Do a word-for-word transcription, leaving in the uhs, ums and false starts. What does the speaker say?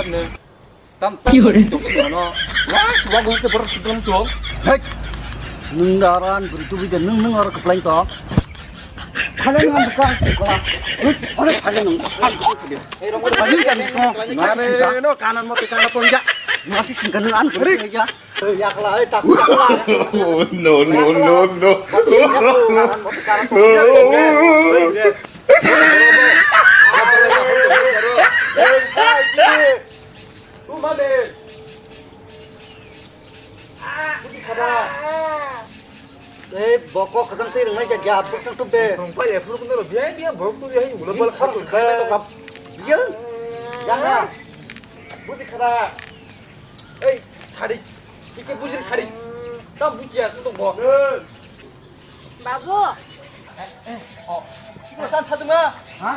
Tam tam. Ki hore? Tok sing ano. Wah, coba gue ke berat sebelum song. Hei. Nung daran beri tu bijan nung nung orang kepelain to. Kalian ngan besar. Hei, orang kalian nung. Kalian kan ko. Mare no kanan mo pikana ponja. Masih singkan an beri ya. Ya kala ai tak kala. No, no, no, no. Ei, bokok kajang tei rwngnai ja, ja, bwswk tuk de. Tong pai le, phuru kundalo, biya, biya, borok tu biya, ulo bal khar khar khar khar. Biya, janga. Budi khara. Ei, sari. Kike bujri sari. Tam bujiya, tu tong bo. Babu. Kiko san sajuma? Ha?